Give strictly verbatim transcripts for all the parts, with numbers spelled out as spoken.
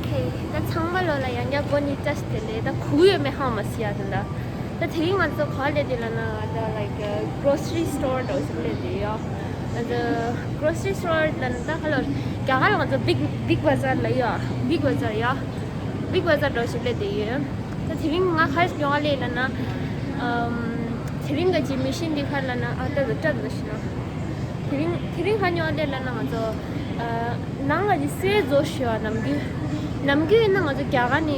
ད་ཚང་མ་ལོ་ལ་ཡང་བསྐྱར་འགོ་ནས་བཀྲ་ཤིས་བདེ་ལེགས། ད་གུ་ཡོད་མེད་ཧ་མ་སི་ཡ་དེ་འདྲ། ད་དེ་རིང་ང་ཚོ་ག་པར་སླེབས་དེ་ལབ་ན། ད་like grocery store འདྲ་བོ་ཞིག་སླེབས་དེ་ཡོད། ད་grocery store ལབ་ན་ད་ག་ལོ་རྒྱ་གར་ལ་ང་ཚོ་big big bazaar ལབ་ཡོད། big bazaar ཡོད། big bazaar འདྲ་བོ་ཞིག་སླེབས་དེ་ཡོད། ད་དེ་རིང་ང་ག་རེ་ཉོ་ག་སླེབས་ལབ་ན། ཨམ། དེ་རིང་ག་ཅི་མི་ཤིན་འདི་ག་རེ་ལབ་ན། ཨ་ད་ད་ད་ད་ཤི་ན། དེ་རིང་དེ་རིང་ག་ཉོ་ག་སླེབས་ལབ་ན། ང་ཚོ་ཨ་ནང་ལ་ཅི་སི་པེ་རྫོགས་ཤི་བ། ནམ་རྒྱུན་ནམ་རྒྱུན་ཡིན་ན་ང་ཚོ་རྒྱ་གར་ནས་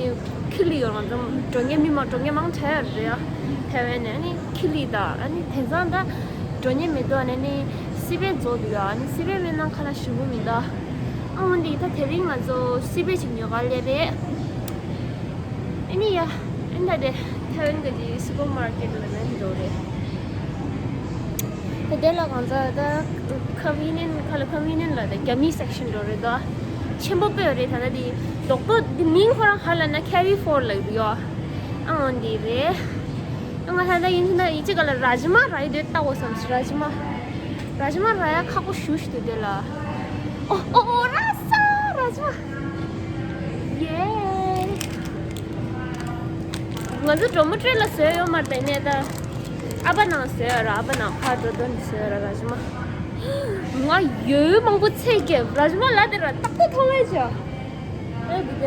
ཁི་ལི་ཡོད། ང་ཚོ་འགྲོ་མཁན་མི་མང་འགྲོ་མཁན་མང་དྲགས་རེད་ཡ། ཐའེ་ཝན་ནས་ཨ་ནི་ཁི་ལི་དང་ཨ་ནི་དེང་སང་ད་འགྲོ་མཁན་མི་འདུག་ཨ་ནི་སི་པེ་རྫོགས་འདུག་ཡ། ཨ་ནི་སི་པེ་མེད་ན་ཁ་ལག་ཞིམ་པོ་མི་འདུག་ཨ་འོན་ཏེ་ད་དེ་རིང་ང་ཚོ་སི་པེ་ཅིག་ཉོ་ག་སླེབས་རེད། ཨ་ནི་ཡ། ཨ་ནི་ད་དེ་ཐའེ་ཝན་གྱི་དེ་སུ་པར་མར་ཀེཊ་ལ་ནི་འགྲོ་རེད། ད་དེ་ལ་གང་ཚ་ད་ཀོན་ཝི་ནི་ཡན་ཊི་ག་ལ་ཀོན་ཝི་ནི་ཡན་ཊི་ལ་ད་རྒྱ་མིའི་སེག་ཤན་འགྲོ་རེད་ད། ཆེན་པོ་དཔེ་རེད། ད་ད་དེ་རྡོག་རྡོག་དེ་མིང་ཁོ་རང་ག་ལ་ན་ཁེ་རི་ཕོར་ལབ་ཡོད། ཨ་འོན་ཏེ་རེད། ང་ད་ལྟ་ཡིན་ན་ཡིན་ཅི་ག་ལ་ར་ཇི་མ་ར་ཡི་དེ་ལྟ་བོ་བསམ་སི། ར་ཇི་མ། ར་ཇི་མ་ར་ཡ་ཁག་པོ་ཞུ་ཞུ་དུ་དེ་ལ། ཨོ་ཨོ་ཨོ་ར་ས་ར་ཇི་མ། ཡེ། ང་ཚོ་ཌོ་མི་ཊོ་རི་ལ་བཟོས་ཡོད་མ་རེད་དེ་ནས་ད། ཨ་ཕ་ནང་བཟོས་ཡོད་ར། ཨ་ཕ་ནང་ཕར་འགྲོ་དོན་བཟོས་ཡོད་ར་ར་ཇི་མ། ང་ཡོད་མང་པོ་ཚད་ཀྱི་ར་ཇི་མ་ལ་དེ་ར་ཏག་ཏག་མཐོང་བས་བྱ། ཨེ་འདི་ག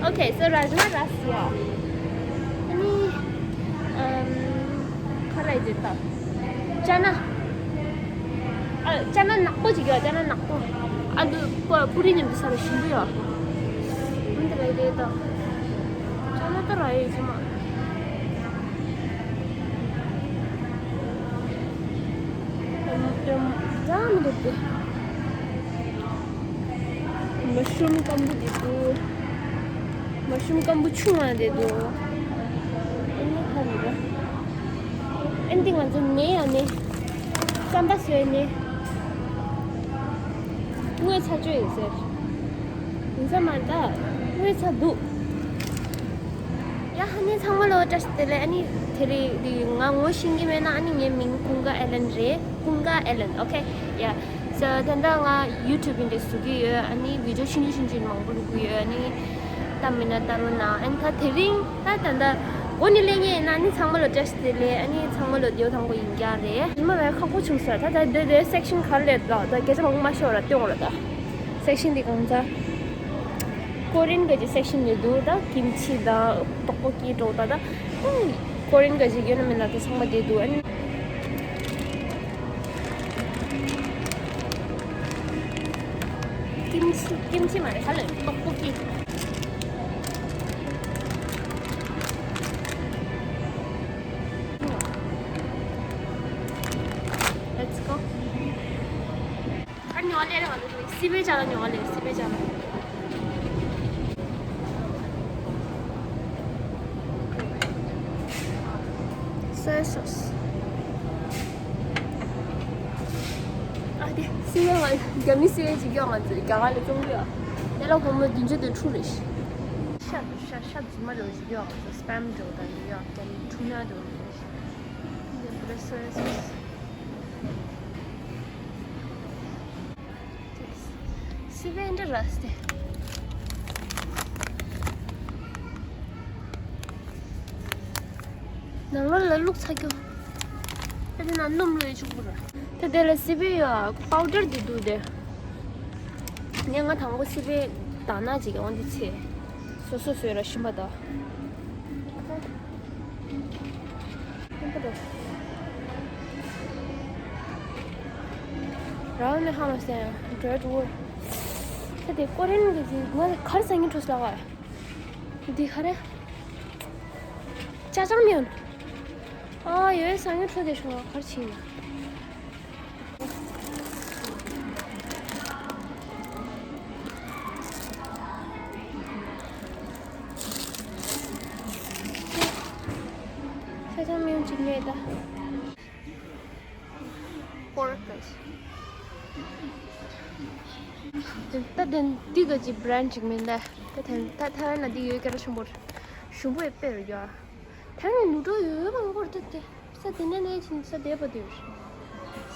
Okay, so ར་ཇི་མ་ར་སི་ཡ། ཨ་ནི་ཨམ་ཁ་ལ་ཡི་ད་ཅ་ན། ཨ་ཅ་ན་ནག་པོ་ཅིག་ཡོད། ཅ་ན་ནག་པོ། ཨ་ལུ་པ་པུ་རི་མཉམ་དུ་ས་ལ་ཞིམ་པོ་ཡོད། འདི་ལ་ཡི་ད་ཅ་ན་ད་ར་ཡི་ཇི་མ། ཨམ་ཨམ་ད་མི་འདུག་དེ། མ་ཤུམ་སྐམ་པོ་དེ་འདུག་མ་ཤུམ་སྐམ་པོ་ཆུང་བ་དེ་འདུག་ཨ་ནི་ཧ་ལས་ར། ཨ་འདི་ང་ཚོ་ནས་ཡ་ནས། རྩམ་པ་བཟོས་ནས། དངུལ་ཚ་བཅོས་ཡིན་ཟེར། ཡིན་ས་མ་རེད་ད། དངུལ་ཚ་འདུག་ཡ་ཧ་ནི་ཚང་མ་ལོ་བཀྲ་ཤིས་བདེ་ལེགས། ཨ་ནི་དེ་རིང་འདི་ང་ངོ་ཤེས་ཀྱི་མེད་ན། ཨ་ནི་ངའི་མིང་ཀུན་དགའ་ཨེ་ལན་རེད། ཀུན་དགའ་ཨེ་ལན། Okay, yeah. So དེ་འདྲ་ང་ཡུ་ཊུབ་འདི་བཟོ་གི་ཡོད། ཨ་ནི་བི་ཌི་ཡོ་ཆུང་ཆུང་ཆུང་ཆུང་མང་པོ་བླུག་གི་ཡོད། ཨ་ནི་ལྟ་མིན་ན་ལྟ་རོགས་གནང་། ཨ་ནི་ད་དེ་རིང་ད་ད་ད་འགོ་ནས་སླེབས་ངེས་ཡིན་ན། ཨ་ནི་ཚང་མ་ལོ་བཀྲ་ཤིས་བདེ་ལེགས། ཨ་ནི་ཚང་མ་ལོ་བདེ་པོ་ཐང་པོ་ཡིན་རྒྱུ་རེད། ཉི་མ་བས་ཁག་པོ་བྱུང་ཟེར། ད་ད་འདི་འདི་སེག་ཤན་ག་རེ་རེད་ལ། ད་སྐད་ཆ་མང་པོ་མ་ཤོར་ར་སྟོན་ར། ད་སེག་ཤན་འདི་གང་ཚ། ཀོ་རི་ཡན་གྱི་སེག་ཤན་ནས་འདུག་ད་ཀིམ་ཆི་དང་ཏོག་པོ་ཀི་འགྲོ་ད། ད་ཀོ་རི་ཡན་གྱི་ཡོད་ན་མེད་ན་དེ་ཚང་མ་དེ་འདུག་ཨ་ནི་ཀིམ་ཆི་ཀིམ་ཆི་མ་རེད། ཧ་ལས་ཏོག་པོ་ཀི། Let's go. ཨ་ཉོ་ལེ་ར་བ་ལེ། སི་པེ་ཅ་ལ་ཉོ་ལེ། སི་པེ་ཅ་ལ། Soy sauce. ཨ་དེ་སི་པེ་ང་རྒྱ་མི་སི་པེ་ཅིག་ཡོད། ང་ཚོ་རྒྱ་གར་ལ་བཙོང་གི་ཡོད། དེ་ལ་སྒོར་མོ་བདུན་ཅུ་དོན་དྲུག་རེད། ཤ་ཤ་ཤ་རྫུན་མ་འདྲ་བོ་ཞིག་ཡོད། ང་ཚོ་སི་པེམ་འདྲ་བོ་དང་ཡོད། རྒྱ་མི་ཁྲུང་ན་འདྲ་བོ་རེད། དེ་པུ་རེ་སོ་ཡ་སོ་སི། སི་པེ་འདྲ་ར་སྟེ། ནང་ལོགས་ལ་བླུགས་ཚར་རྒྱུ། ད་དེ་ན་སྣུམ་བླུགས་ཡོད་ཆོག་པོ་ར། ད་དེ་ལ་སི་པེ་ཡོད། པའུ་ཌར་དེ་འདུག་དེ། ངས་ང་དང་པོ་སི་པེ་དག་ན་ཅིག་འོང་དེ་ཚེ། སོ་སོ་སོས་ར་ཤིམ་པ་ད། རའོ་ནི་ཧ་མ་སེ་འགྲོ་འགྲོ། ད་དེ་ཀོ་རེན་གི་ཅིག་ང་གར་སང་ཉིན་འཕྲོ་སླ་བ། འདི་ཧ་རེ། ཅ་ཅང་མིན། ཨ་ཡོད་སང་ཉིན་འཕྲོ་དེ་ཤོང་གར་ཕྱིན་ན། ཅ་ཅང་མིན་ཅིག་མེད་ད། པོར་ཀ་ད་དེ་འདི་ག་ཅི་བྷི་རན་ཅིག་མིན་ད། ད་དེ་ད་ཐའེ་ཝན་ལ་འདི་ཡོད་ཀྱ་ར་ཞུམ་པོ། ཞུམ་པོ་ཡོད་པེ་རུ་ཡོད། ཐའེ་ཝན་ནུ་ཌལ་ཡོད་མང་པོ་རེད་ད་དེ། ས་དེ་ནས་ནས་ཕྱིན་ས་དེ་པ་དུས།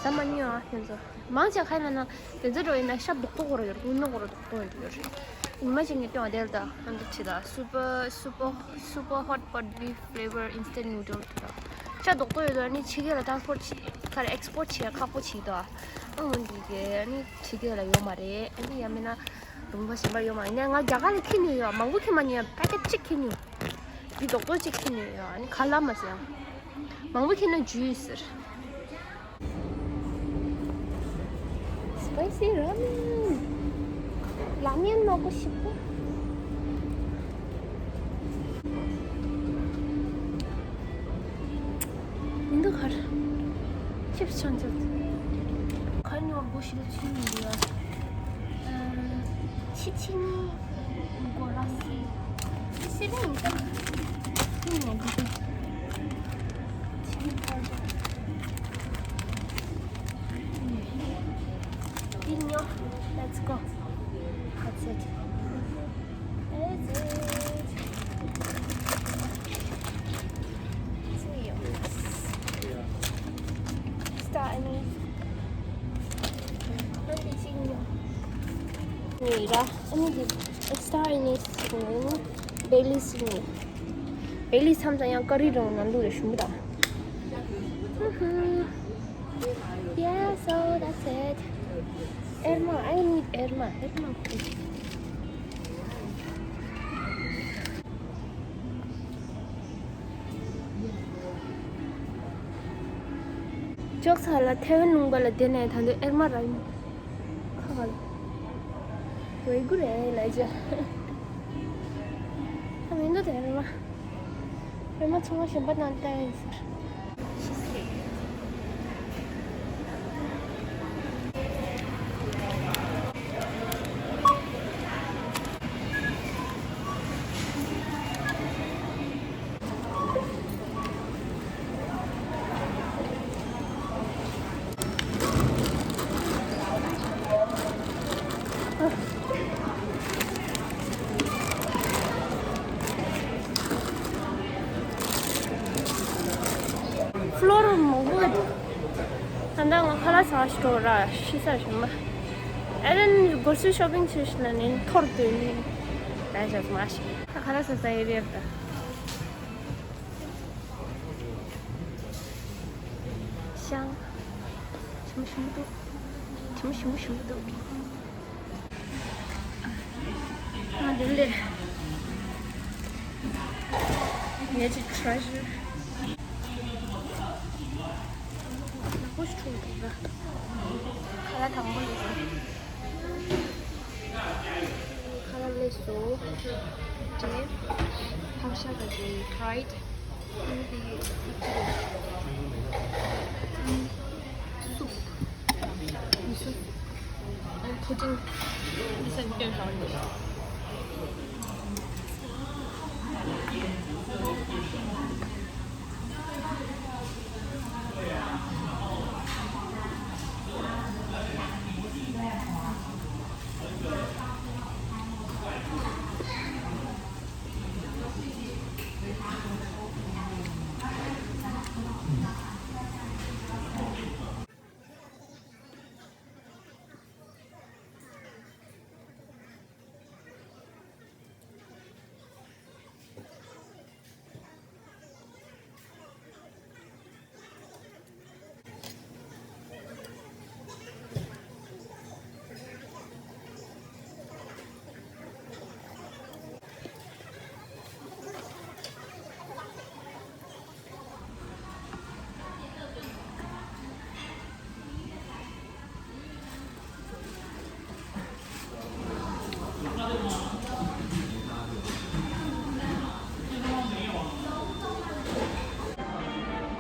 ས་མ་ཉོ་ཨ་དེ་ཚོ། མང་ཆེ་ཁ་ན་ན་དེ་ཚོ་འགྲོ་ཡིན་ན་ཤ་སྡུག་པོ་གོ་ར་ཡོད་རེད། དངུལ་ནག་གོ་ར་སྡུག་པོ་ཡོད་རེད། ཉི་མ་གཅིག་ངས་སྟོན་བ་དེ་ལ་ད་ཨ་འདི་བྲིས་ད། Super super super hot pot beef flavor instant noodle དེ་ད། ཤ་རྡོག་རྡོག་ཡོད་ད། ནི་ཕྱི་རྒྱལ་ལ་ཊཱན་སི་པོར་ཊི་ག་རེ་ཨེག་སི་པོར་ཊི་བྱེད་ཡ་ཁག་པོ་བྱེད་ད། ཨ་འོན་ཏེ་གི་ནི་ཕྱི་རྒྱལ་ལ་ཡོད་མ་རེད། ཨ་ནི་ཡང་མིན་ན་ལུང་པ་གཞན་པ་ཡོད་མ་རེད། ནས་ང་རྒྱ་གར་ལ་འཁྱེར་ནས་ཡོད། མང་པོ་འཁྱེར་མ་ཉན། པེ་ཀེཊ་གཅིག་འཁྱེར་ནས་ཡོད། འདི་རྡོག་རྡོག་གཅིག་འཁྱེར་ནས་ཡོད། ཨ་ནི་ཁ་ལག་མ་ཟེར། མང་པོ་འཁྱེར་ན་འཇུ་ཟེར། Spicy ramen. ར་མེན་མང་པོ་ཞིག་པོ། མི་འདུག་གར། ཆིབས་ཆང་ཆུ། ཁ་ཉོ་སྒོ་ཞིག་ལ་ཚུད་མི་འདུག་ཡ། ཆི་ཆི་ནི་སྒོ་ར་སི། སི་རི་ཡིན་ཀ། ཁུ་ཉོ་དགོས། ཆི་ནི་ཕར་འགྲོ། འདི་ཉོ། Let's go. That's it. That's it. ཚུར་ཡོང་། Star anise. ཨ་འདི་གཅིག་ཉོ། ཉོས་ར། ཨ་ནི་འདི་star anise ཞིག་ཉོས། Baileys ཞིག་ཉོས། Baileys མཚམས་མཚམས་ཡང་ཀ་རི་རང་ནང་བླུགས་རེ་ཞུམ་པོ་དང་། Yeah, so that's it. Erma, I need Erma. Erma. ཅོག་ཚ་ལ་ཐེ་ཝན་ལུང་པ་ལ་བསྡད་ནས་ད་དུང་ཨེར་མ་ར་ཡིན། ཁ་ཁ་ལ། ཝེ་གུ་རེ་ལ་ཅ། ད་མི་འདུག་དེ་ཨེར་མ། ཨེར་མ་ཚང་མ་གཞན་པ་ནང་བལྟ་ཡིན་ཟེར། ཕློ་ར་མང་པོ་འདུག་ད་ལྟ་ང་ཁ་ལག་ཟ་ཞིག་འགྲོ་ར་ཤི་ས་ཞིག་མ། ཨ་ལན་གོ་སི་ཤོ་པིང་ཆུ་ཞིག་ལ་ནི་འཐོར་འདོད་ནི། ད་ཞག་མ་ཤི། ད་ཁ་ལག་ཟ་ས་ཡི་རེད་ད། ཤང་། ཆུ་མོ་ཞིམ་པོ་འདུག་ཆུ་མོ་ཞིམ་པོ་ཞིམ་པོ་འདུག་ཨ་འདི་ལས། ངའི་ཅིག་ཁྲེ་ཞར། ནག་པོ་ཞིག་འཁྲུངས་འདུག་ར། ཁ་ལག་དང་པོ་ལས་སོང་། ཁ་ལག་ལས་སོང་། དེ་ཕག་ཤ་དང་དེ་fried། ཨ་ནི་དེ་ཨ་ཅི་རེད། ཨ་ནི་soup། miso soup། ཨ་ནི་pudding། འདི་ས་འདི་སྟོན་བཞག་ཡོད།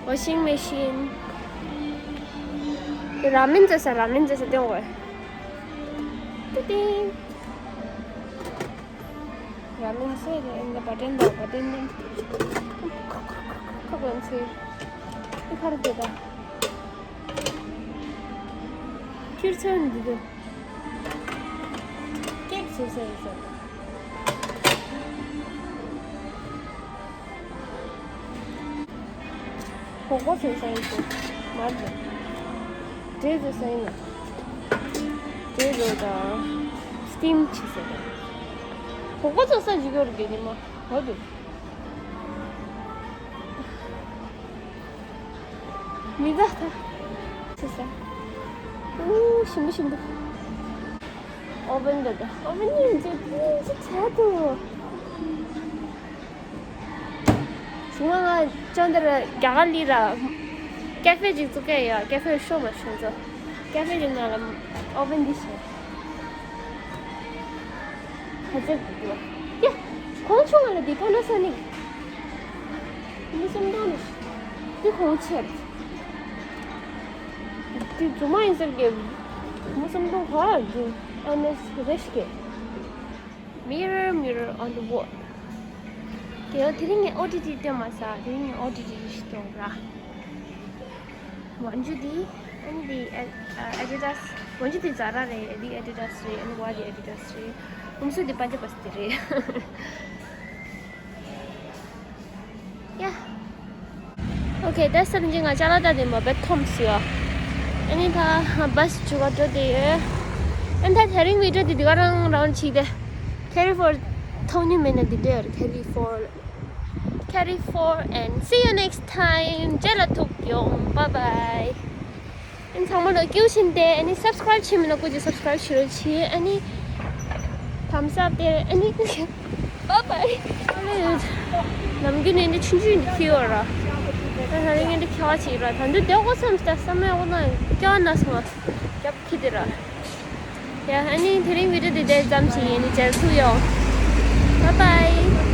Washing machine. ར་མེན་ཟ་ས། ར་མེན་ཟ་ས་སྟོན་དགོས། ཏི་ཏི། ར་མེན་ཟས་རེད། འདི་བ་ཏན་དང་བ་ཏན་ནི། ཁ་ཁ་ཁ་ཁ་ཁ་ཁ་ཁ་ཁ་ཁ་ཁ་ཁ་ཁ་ཁ་ཁ་ཁ་ཁ། ཁྱེར་ཚར་འདི་དུ། ཀེག་བཟོ་ས་ཡིན་ས། གོ་གོ་བཟོ་ས་ཡིན་ས། མར་བཟོ། འབྲས་བཟོ་ས་ཡིན་ན། འབྲས་བཟོ་དང་། སི་ཊིམ་བྱེད་ས་དང་། ཁོ་ཚོ་ས་ཞིག་ཡོད་རེད་ཉི་མ། འོ་དེ། མི་ད་ད། ཆེ་ས། ཨུ་ཞིམ་པོ་ཞིམ་པོ། ཨོ་བན་འདི་ད། ཨོ་བན་ནི་འདི་ཅི་ཆ་དུ། ཞུང་ང་ཅང་དེར་རྒྱ་གར་ལི་ར། ཀེ་ཧྥེ་ཅིག་བཙུགས་ཀྱི་ཡ། ཀེ་ཧྥེ་ཤོ་མ་ཤོ་ཚོ། ཀེ་ཧྥེ་ཅིག་ནང་ལ་ཨོ་བན་འདི་ཞིག་ཧ་ཅང་གི་འདུག་ཡ། གོང་ཆུང་བ་ལ་འདི་ཕ་ན་ས་ནི། འདི་སུམ་མདོ་ནི། འདི་གོང་ཆེར། འདི་རྫུན་མ་ཡིན་ཟེར་གི། འདི་སུམ་མདོ་ག་འདི་ཨ་ནི་རེ་ཞིག་གི། Mirror, mirror on the wall. དེ་ཡང་དེ་རིང་ངས་ཨོ་ཏི་ཏི་སྟོན་མ་ས། དེ་རིང་ངས་ཨོ་ཏི་ཏི་ཞིག་སྟོན་ར། མ་འཇུ་དེ། ཨ་ནི་དེ་ཨ་ཨ་ཨ་ཌི་ཌཱས། མ་འཇུ་དེ་ཛ་ར་རེད། དེ་ཨ་ཌི་ཌཱས་རེད། ཨ་ནི་ཝ་དེ་ཨ་ཌི་ཌཱས་རེད། ཨུམ་སུ་དེ་པན་ཇ་བ་སི་དེ་རེད། ཡ། ཨོ་ཁེ། ད་སེམས་ཅན་ང་ཅ་ལག་ད་དེ་མ་བེད་ཐོམ་སི་ཡོ། ཨ་ནི་ད་བ་སི་ཇུ་ག་འགྲོ་དེ་ཡོད། ཨ་ནི་ད་དེ་རིང་བི་ཌི་ཡོ་དེ་དེ་ག་རང་རང་བྱེད་དེ། Carry forward ཐོག་ནི་མེད་ན་དེ་འདྲ་ཡོད། Carry forward. Carry forward and see you next time. རྗེས་ལ་ཐུག་ཡོང་། Bye bye. ཨ་ནི་ཚང་མ་ལ་སྐྱིད་པོ་བྱིན་ཏེ། ཨ་ནི་སབ་སི་ཀ་རབ་བྱས་མེད་ན་སྐུ་མཁྱེན་སབ་སི་ཀ་རབ་བྱེད་རོགས་བྱེད། ཨ་ནི་ཐམ་སི་ཨབ་སྟེར། ཨ་ནི་བཱའི་བཱའི། ཨ་ལས། ནམ་རྒྱུན་ནས་འདི་ཆུང་ཆུང་འདི་ཁྱེར་ཡོད་ར། ད་ད་རིང་འདི་ཁྱེར་བ་བྱེད་ར། ད་འདི་བསྡད་དགོས་བསམ་སྟེ་བསམ་ཡག་པོ་ན་སྐྱོ་ན་སོང་བ། རྒྱབ་ཁྱི་དེ་ར། ཡ། ཨ་ནི་དེ་རིང་བི་ཌི་ཡོ་འདི་འདྲ་ཙམ་ཞིག་ཡིན། ནི་མཇལ་ཐུབ་ཡོང་། Bye bye.